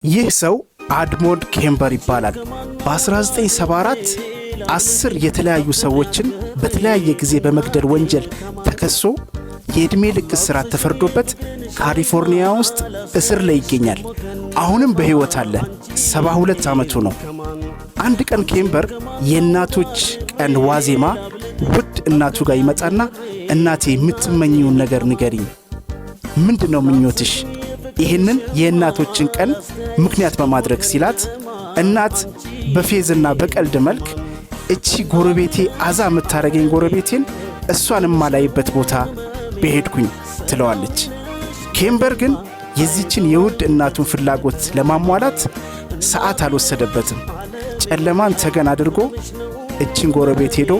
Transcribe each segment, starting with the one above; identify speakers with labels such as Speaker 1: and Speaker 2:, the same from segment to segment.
Speaker 1: ይህ ሰው አድሞንድ ኬምበር ይባላል። በ1974 10 የተለያዩ ሰዎችን በተለያየ ጊዜ በመግደል ወንጀል ተከሶ የዕድሜ ልክ እስራት ተፈርዶበት ካሊፎርኒያ ውስጥ እስር ላይ ይገኛል። አሁንም በሕይወት አለ። 72 ዓመቱ ነው። አንድ ቀን ኬምበር የእናቶች ቀን ዋዜማ ውድ እናቱ ጋር ይመጣና "እናቴ፣ የምትመኚውን ነገር ንገሪኝ፣ ምንድን ነው ምኞትሽ? ይህንን የእናቶችን ቀን ምክንያት በማድረግ" ሲላት፣ እናት በፌዝና በቀልድ መልክ "እቺ ጎረቤቴ፣ አዛ የምታደርገኝ ጎረቤቴን፣ እሷን የማላይበት ቦታ በሄድኩኝ" ትለዋለች። ኬምበር ግን የዚችን የውድ እናቱን ፍላጎት ለማሟላት ሰዓት አልወሰደበትም። ጨለማን ተገን አድርጎ እችን ጎረቤት ሄዶ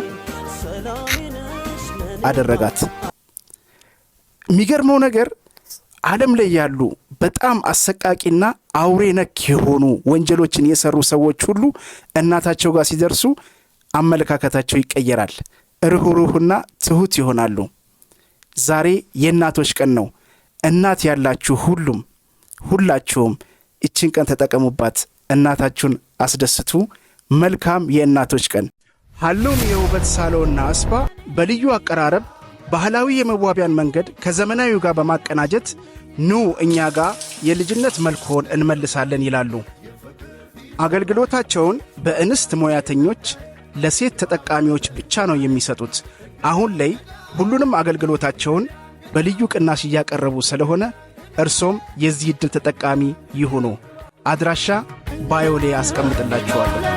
Speaker 1: አደረጋት። የሚገርመው ነገር ዓለም ላይ ያሉ በጣም አሰቃቂና አውሬ ነክ የሆኑ ወንጀሎችን የሰሩ ሰዎች ሁሉ እናታቸው ጋር ሲደርሱ አመለካከታቸው ይቀየራል። ርኅሩህና ትሁት ይሆናሉ። ዛሬ የእናቶች ቀን ነው። እናት ያላችሁ ሁሉም ሁላችሁም እችን ቀን ተጠቀሙባት። እናታችሁን አስደስቱ። መልካም የእናቶች ቀን። ሀሎም የውበት ሳሎንና ስፓ በልዩ አቀራረብ ባህላዊ የመዋቢያን መንገድ ከዘመናዊው ጋር በማቀናጀት "ኑ እኛ ጋር የልጅነት መልክዎን እንመልሳለን" ይላሉ። አገልግሎታቸውን በእንስት ሙያተኞች ለሴት ተጠቃሚዎች ብቻ ነው የሚሰጡት። አሁን ላይ ሁሉንም አገልግሎታቸውን በልዩ ቅናሽ እያቀረቡ ስለሆነ እርሶም የዚህ ዕድል ተጠቃሚ ይሁኑ። አድራሻ bio ላይ አስቀምጥላችኋለሁ።